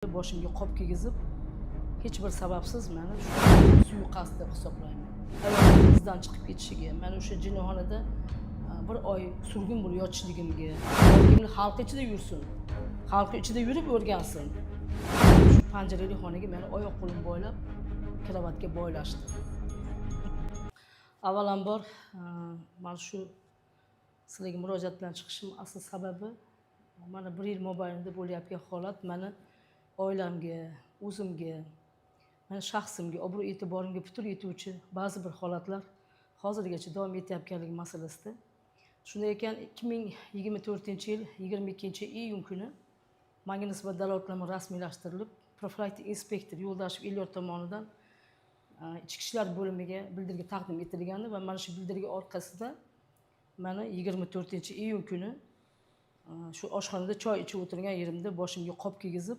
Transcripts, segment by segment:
Boshimga qop kiygizib, hech bir sababsiz mani shu suiqasd deb hisoblayman. Hayotim izdan chiqib ketishiga, mani o'sha jinnixonada bir oy surgun bo'lib yotishligimga, hokimlik xalq ichida yursin, xalq ichida yurib o'rgansin. Shu panjarali xonaga meni oyoq qo'lim boylab, kravatga boylashdi. Avvalambor, mana shu sizlarga murojaat bilan chiqishim asl sababi mana bir yil mobaynida bo'layotgan holat mani oilamga, o'zimga, mani shaxsimga, obro' e'tiborimga putur yetuvchi ba'zi bir holatlar hozirgacha davom etayotganligi masalasida. Shunday ekan, 2024-yil 22-iyun kuni manga nisbatan dalolatnoma rasmiylashtirilib, profilaktik inspektor Yo'ldoshev Elyor tomonidan ichki ishlar bo'limiga bildirgi taqdim etilgandi va mana shu bildirgi orqasida mani 24-iyun kuni shu oshxonada choy ichib o'tirgan yerimda boshimga qop kiygizib,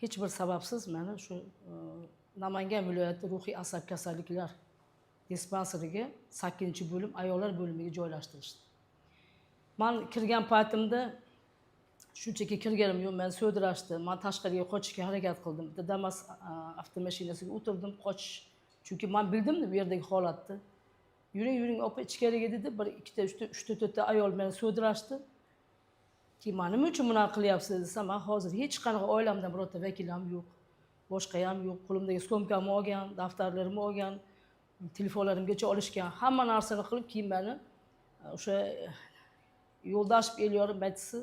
hech bir sababsiz mani shu Namangan viloyati ruhiy asab kasalliklar dispanseriga, 8-bo'lim ayollar bo'limiga joylashtirishdi. Man kirgan paytimda shunchaki kirganim yo'q, meni so'dirashdi. Man tashqariga qochishga harakat qildim. Bitta Damas avtomashinasiga o'tirdim, qochish, chunki man bildim bu yerdagi holatni. "Yuring, yuring, opa, ichkariga", dedi. Bir ikkita, uchta, uchta, to'rtta ayol meni so'dirashdi. Keyin "Man nima uchun bunaqa qilyapsiz?" desam, "Man hozir hech qanaqa oilamdan birorta vakil ham yo'q, boshqa ham yo'q. Qo'limdagi sumkamni olgan, daftarlarimni olgan, telefonlarimgacha olishgan, hamma narsani qilib, keyin mani o'sha Yo'ldoshev Elyor majlisi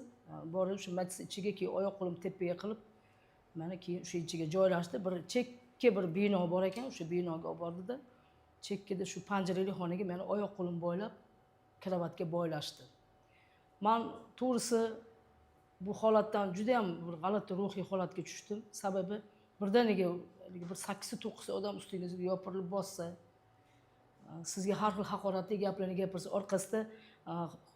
borib, o'sha majlis ichiga, keyin oyoq qo'lim tepaga qilib, mani keyin o'sha ichiga joylashdi. Bir chekka bir bino bor ekan, o'sha binoga olib bordida, chekkada shu panjarali xonaga meni oyoq qo'lim boylab, kravatga boylashdi. Man to'g'risi bu holatdan judayam bir g'alati ruhiy holatga tushdim. Sababi birdaniga haligi bir sakkiz, to'qqiz odam ustingizga yopirilib bossa, sizga har xil haqoratli gaplarni gapirsa, orqasida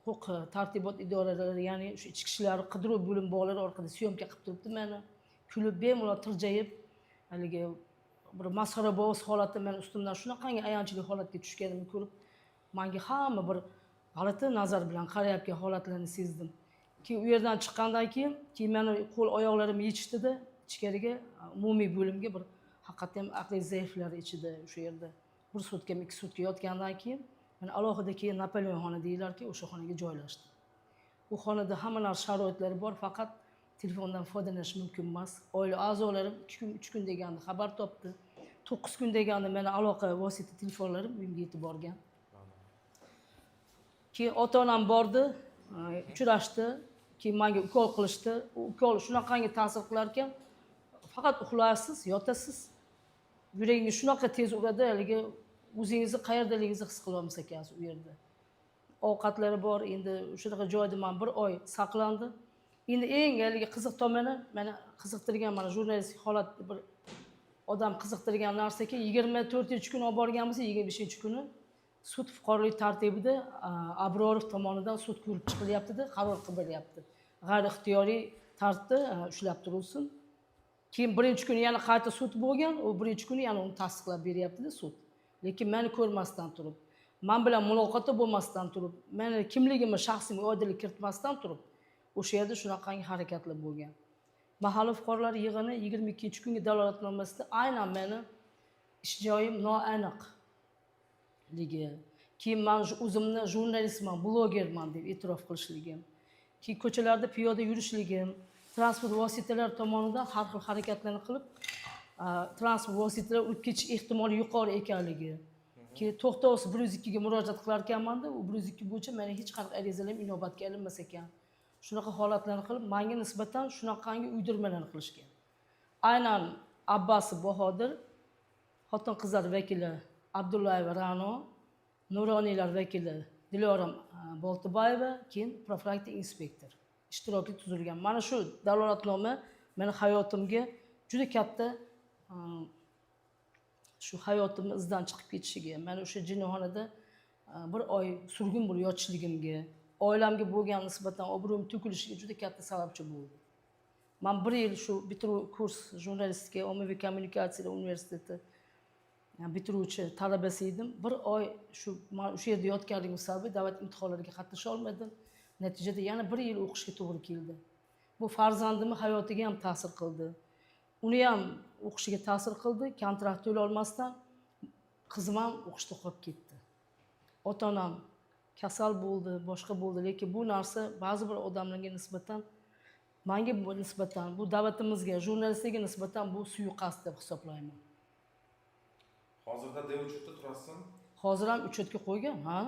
huquq tartibot idoralari, ya'ni o'sha ichki ishlar, qidiruv bo'lim bolalari orqada съёмка qilib turibdi mani, kulib, bemalol tirjayib, haligi bir masxaraboz holatda mani ustimdan shunaqangi ayanchli holatga tushganimni ko'rib, manga hamma bir g'alati nazar bilan qarayotgan holatlarni sezdim. Keyin u yerdan chiqqandan keyin mani qo'l oyoqlarimni yechishdida, ichkariga, umumiy bo'limga, bir haqiqatdan ham aqliy zaiflar ichida o'sha yerda bir sutkami, 2 sutka yotgandan keyin mani alohida keyin Napoleon xona deyilarki, o'sha xonaga joylashdi. U xonada hamma narsa, sharoitlari bor, faqat telefondan foydalanish mumkin emas. Oila a'zolarim 2 kun, 3 kun deganda xabar topdi. 9 kun deganda mani aloqa vosita telefonlarim uyimga yetib borgan. Keyin ota onam bordi, uchrashdi. Keyin manga ukol qilishdi. U ukol shunaqangi ta'sir qilar ekan, faqat uxlaysiz, yotasiz, yuragingiz shunaqa tez uradi, haligi o'zingizni qayerdaligingizni his qilolmas ekansiz. U yerda ovqatlari bor. Endi shunaqa joyda man bir oy saqlandim. Endi eng haligi qiziq tomoni, mani qiziqtirgan, mana jurnalistik holat, bir odam qiziqtirgan narsaki, 24-kuni olib borganmiz, 25-kuni sud fuqarolik tartibida Abrorov tomonidan sud ko'rib chiqilyaptida, qaror qilib beryapti, g'ayri ixtiyoriy tartibda ushlab turilsin. Keyin birinchi kuni yana qayta sud bo'lgan. U birinchi kuni yana uni tasdiqlab beryaptida sud, lekin mani ko'rmasdan turib, man bilan muloqotda bo'lmasdan turib, mani kimligimni, shaxsimga oydinlik kiritmasdan turib, o'sha yerda shunaqangi harakatlar bo'lgan. Mahalla fuqarolar yig'ini 22-kungi dalolatnomasida aynan mani ish joyim noaniqligi, keyin man o'zimni jurnalistman, blogerman deb e'tirof qilishligim, keyin ko'chalarda piyoda yurishligim, transport vositalari tomonidan har xil harakatlarni qilib, transport vositalari urib ketish ehtimoli yuqori ekanligi, keyin to'xtovsiz 102ga murojaat qilar ekanmanda, u 102 bo'yicha meni hech qanaqa arizalar inobatga ilinmas ekan. Shunaqa holatlarni qilib, manga nisbatan shunaqangi uydirmalarni qilishgan. Aynan Abbasov Bahodir, xotin qizlar vakili Abdullayeva Ra'no, nuroniylar vakili Dilorom Boltibayeva, keyin profilaktik inspektor ishtirokida tuzilgan mana shu dalolatnoma meni hayotimga juda katta, shu hayotimni izdan chiqib ketishiga, mani o'sha jinnixonada bir oy surgun bo'lib yotishligimga, oilamga bo'lgan nisbatan obro'yim to'kilishiga juda katta sababchi bo'ldi. Man bir yil shu bitiruv kurs jurnalistika, ommaviy kommunikatsiyalar universiteti, yani bitiruvchi talabasi edim. Bir oy shu man o'sha yerda yotganligim sababli davlat imtihonlariga qatnasha olmadim. Natijada yana bir yil o'qishga to'g'ri keldi. Bu farzandimni hayotiga ham ta'sir qildi. Uni ham o'qishiga ta'sir qildi. Kontrakt to'lolmasdan qizim ham o'qishda qolib ketdi. Ota onam kasal bo'ldi, boshqa bo'ldi, lekin bu narsa ba'zi bir odamlarga nisbatan, manga nisbatan, bu davlatimizga, jurnalistlarga nisbatan bu suiqasd deb hisoblayman. Hozirda D учёт da turasizmi? Hozir ham учёт ga qo'ygan, ha.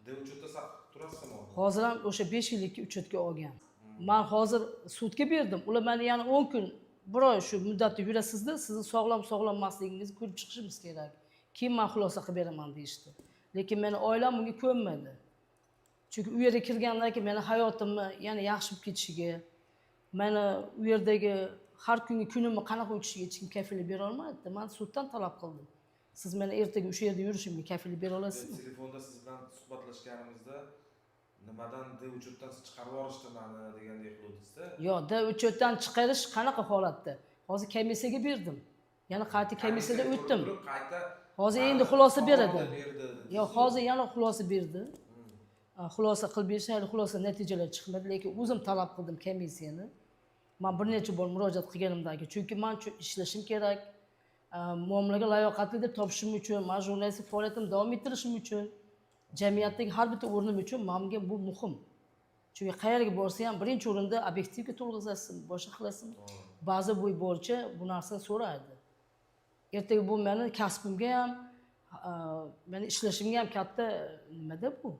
D учёт da turasizmi hozir? Hozir ham o'sha 5 yillikka учёт ga olgan. Man hozir sudga berdim. Ular mani yana 10 kun, bir oy shu muddatda yurasizda, sizni sog'lom sog'lom emasligingizni ko'rib chiqishimiz kerak, keyin man xulosa qilib beraman deyishdi. Lekin meni oilam bunga ko'nmadi, chunki u yerga kirgandan keyin meni hayotimni yana yaxshi bo'lib ketishiga, mani u yerdagi har kungi kunimni qanaqa o'tishiga hech kim kafillik bera olmaydi. Man suddan talab qildim: siz meni ertaga o'sha yerda yurishimga kafillik bera olasizmi? Telefonda siz bilan suhbatlashganimizda nimadan D учёт dan chiqarib yuborishdi mani degandek qiluvdingizda. Yo'q, D учёт dan chiqarish qanaqa holatda? Hozir komissiyaga berdim, yana qayta komissiyada Komissiya o'tdim. ko'rib turib, qayta Hozir mani endi xulosa beradi. sog'lom deb berdi dedingiz-ku. Yo'q, hozir yana xulosa berdi. Xulosa qilib berishdi, hali xulosa natijalari chiqmadi, lekin o'zim talab qildim komissiyani. Man bir necha bor murojaat qilganimdan keyin, chunki man ishlashim kerak, muomalaga layoqatli deb topishim uchun, man jurnalistlik faoliyatimni davom ettirishim uchun, jamiyatdagi har bitta o'rnim uchun manga bu muhim. Chunki qayerga borsa ham birinchi o'rinda obyektivga to'lg'izasiz, boshqa qilasizmi, ba'zi bo'y bo'yicha bu narsani so'raydi. Ertaga bu mani kasbimga ham, mani ishlashimga ham katta nimada, bu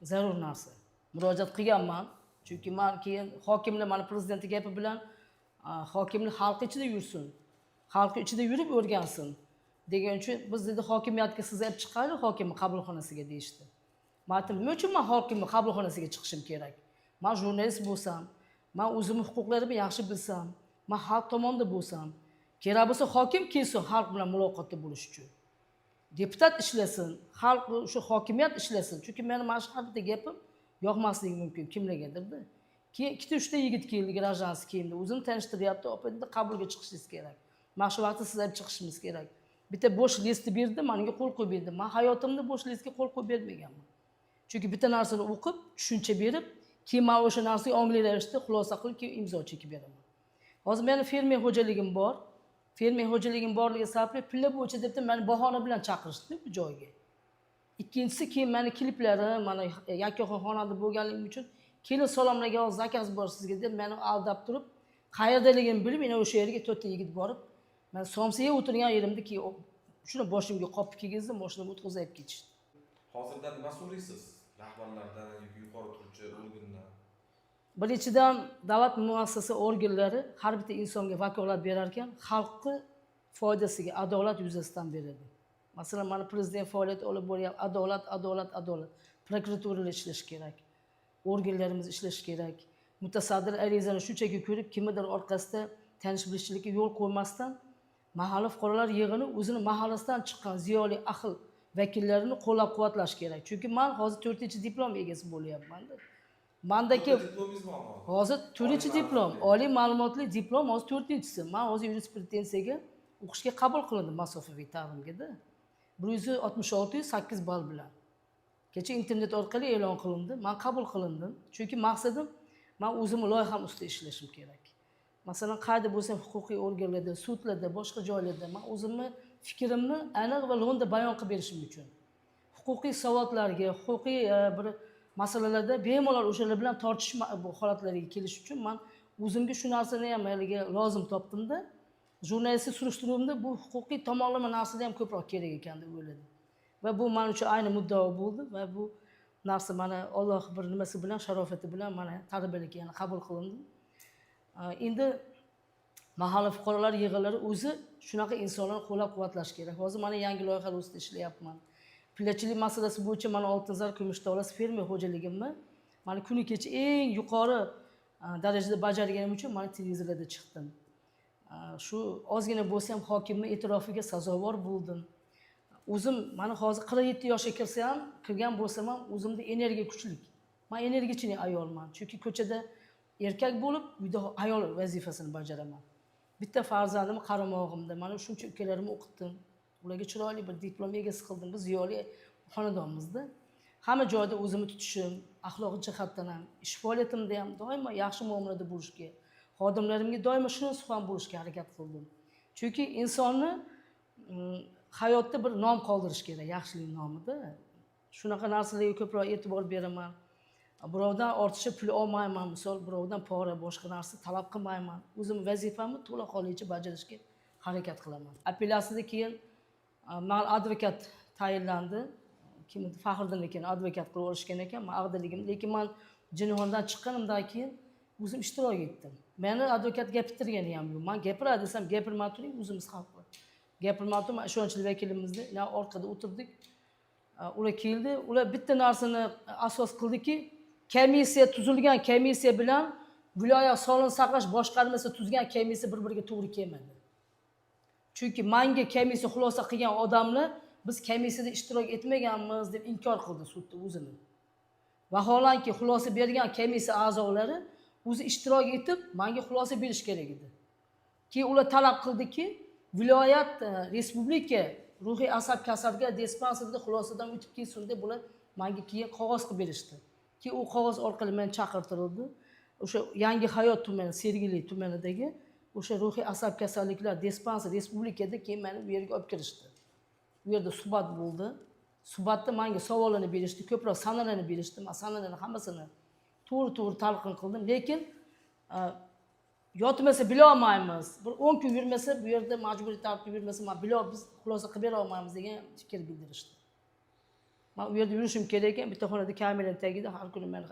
zarur narsa. Murojaat qilganman, chunki man keyin hokimlar, mani prezidentni gapi bilan, hokimlik xalq ichida yursin, xalq ichida yurib o'rgansin degan uchun, biz dedi hokimiyatga sizni olib chiqaylik hokimni qabulxonasiga deyishdi. Man aytdim: nima uchun man hokimni qabulxonasiga chiqishim kerak? Man jurnalist bo'lsam, man o'zimni huquqlarimni yaxshi bilsam, man xalq tomonida bo'lsam, kerak bo'lsa hokim kelsin xalq bilan muloqotda bo'lish uchun, deputat ishlasin, xalq, o'sha hokimiyat ishlasin. Chunki meni mana shu har bitta gapim yoqmasligi mumkin kimlargadirda. Keyin ikkita uchta yigit keldi гражданский kiyimda, o'zini tanishtiryapti. Opa, dedi, qabulga chiqishingiz kerak, mana shu vaqtda siz olib chiqishimiz kerak. Bitta bo'sh лист ni berdi, manga qo'l qo'yib berdi. Man hayotimda bo'sh лист ga qo'l qo'yib bermaganman, chunki bitta narsani o'qib, tushuncha berib, keyin man o'sha narsaga ongli ravishda xulosa qilib, keyin imzo chekib beraman. Hozir meni fermer xo'jaligim bor. Fermer xo'jaligim borligi sababli pilla bo'yicha deb mani bahona bilan chaqirishdi bu joyga. Ikkinchisi, keyin mani kliplarim, mana yakkaxon xonanda bo'lganligim uchun kelin salomlarga hozir заказ bor sizga deb mani aldab turib, qayerdaligimni bilib, yana o'sha yerga to'rtta yigit borib, man somsa yeb o'tirgan yerimda keyin shuni boshimga qopib kiygizdi, moshinamga o'tqizib ketishdi. Hozirda nima so'raysiz rahbarlardan yoki yuqori turuvchi organdan? Birinchidan, davlat muassasa organlari har bitta insonga vakolat berar ekan, xalqni foydasiga, adolat yuzasidan beradi. Masalan, mana prezident faoliyat olib boryapti: adolat, adolat, adolat. Prokuraturalar ishlashi kerak, organlarimiz ishlashi kerak. Mutasaddilar arizani shunchaki ko'rib, kimnidir orqasida tanish bilishchilikka yo'l qo'ymasdan, mahalla fuqarolar yig'ini o'zini mahallasidan chiqqan ziyoli ahil vakillarini qo'llab quvvatlash kerak. Chunki man hozir to'rtinchi diplom egasi bo'lyapmanda. Mandaki Diplomingiz bormi? Hozir to'rtinchi Oliy diplom, ma'lumotli. Oliy ma'lumotli diplom hozir to'rtinchisi. Man hozir yurisprudensiyaga o'qishga qabul qilindim masofaviy ta'limgada 166,8 ball bilan. Kecha internet orqali e'lon qilindi, man qabul qilindim. Chunki maqsadim, man o'zimni loyiham ustida ishlashim kerak. Masalan, qayerda bo'lsam, huquqiy organlarda, sudlarda, boshqa joylarda man o'zimni fikrimni aniq va lo'nda bayon qilib berishim uchun, huquqiy savodlarga, huquqiy bir masalalarda bemalol o'shalar bilan tortishma bu holatlariga kelish uchun man o'zimga shu narsani ham haligi lozim topdimda. Jurnalistlik surishtiruvimda bu huquqiy tomonlama narsada ham ko'proq kerak ekan deb o'yladim va bu man uchun ayni muddao bo'ldi. Va bu narsa mana Olloh bir nimasi bilan, sharofati bilan mana talabalikka yana qabul qilindim. Endi mahalla fuqarolar yig'inlari o'zi shunaqa insonlarni qo'llab quvvatlash kerak. Hozir mana yangi loyihalar ustida ishlayapman. Pillachilik masalasi bo'yicha mana Oltin Zar Kumush Tolasi fermer xo'jaligimni mana kuni kecha eng yuqori darajada bajarganim uchun mana televizorlarda chiqdim. Shu ozgina bo'lsa ham hokimni e'tirofiga sazovor bo'ldim. O'zim mana hozir 47 yoshga kirsam, kirgan bo'lsam ham, o'zimda energiya kuchlik. Man energichniy ayolman, chunki ko'chada erkak bo'lib, uyda ayol vazifasini bajaraman. Bitta farzandimni qaramog'imda, mana shuncha ukalarimni o'qitdim, ularga chiroyli bir diplom egasi qildim. Biz ziyoli xonadonmizda. Hamma joyda o'zimni tutishim, axloq jihatdan ham, ish faoliyatimda ham doimo yaxshi muomalada bo'lishga, xodimlarimga doimo shirin suxan bo'lishga harakat qildim. Chunki insonni hayotda bir nom qoldirish kerak, yaxshilik nomida. Shunaqa narsalarga ko'proq e'tibor beraman. Birovdan ortiqcha pul olmayman, misol, birovdan pora, boshqa narsa talab qilmayman. O'zim vazifamni to'laqonlicha bajarishga harakat qilaman. Apellyatsiyada keyin man advokat tayinlandi. Kim edi? Faxriddin ekan, advokat qilib olishgan ekan. Man ag'daligim, lekin man jinnixonadan chiqqanimdan keyin o'zim ishtirok etdim. Meni advokat gapirtirgani ham yo'q. Man gapiradi desam, gapirmay turing, o'zimiz hal qilib. Gapirmay turib, ishonchli vakilimizni orqada o'tirdik. Ular keldi, ular bitta narsani asos qildiki, komissiya tuzilgan, komissiya bilan viloyat sog'liqni saqlash boshqarmasi tuzgan komissiya bir biriga to'g'ri kelmadi. Chunki manga komissiya xulosa qilgan odamlar biz komissiyada ishtirok etmaganmiz deb inkor qildi sudda o'zini. Vaholanki xulosa bergan komissiya a'zolari o'zi ishtirok etib manga xulosa berish kerak edi. Keyin ular talab qildiki, viloyat respublika ruhiy asab kasalliklar dispanserida xulosadan o'tib kelsin deb bular manga keyin qog'oz qilib berishdi. Keyin u qog'oz orqali men chaqirtirildi. O'sha Yangi Hayot tumani, Sergeli tumanidagi o'sha ruhiy asab kasalliklar dispanser respublikada keyin meni u yerga olib kirishdi. U yerda suhbat bo'ldi. Suhbatda manga savollarni berishdi, ko'proq sanalarni berishdi. Man sanalarni hammasini to'g'ri to'g'ri talqin qildim, lekin yotmasa bilolmaymiz, bir 10 kun yurmasa, bu yerda majburiy tartibda yurmasa, man bilo biz xulosa qilib bera olmaymiz degan fikr bildirishdi. Man u yerda yurishim kerak ekan, bitta xonada kamerani tagida har kuni meni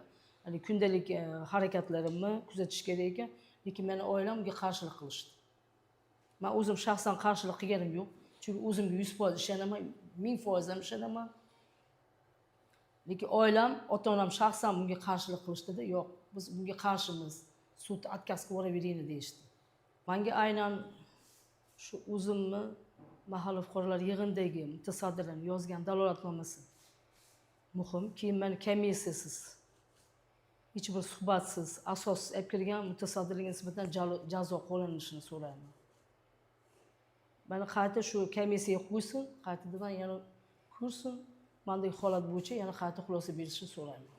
hani kundalik harakatlarimni kuzatish kerak ekan, lekin meni oilam unga qarshilik qilishdi. Man o'zim shaxsan qarshilik qilganim yo'q, chunki o'zimga 100% ishonaman, 1000% ham ishonaman. Lekin oilam, ota onam shaxsan bunga qarshilik qilishdida, yo'q, biz bunga qarshimiz, sud отказ qilib yuboraveringlar deyishdi. Manga aynan shu o'zimni mahalla fuqarolar yig'inidagi mutasaddilarni yozgan dalolatnomasi muhim. Keyin mani komissiyasiz, hech bir suhbatsiz, asossiz olib kirgan mutasaddilarga nisbatan jazo qo'llanilishini so'rayman. Mani qayta shu komissiyaga qo'ysin, qaytadan yana ko'rsin, mandagi holat bo'yicha yana qayta xulosa berishini so'rayman.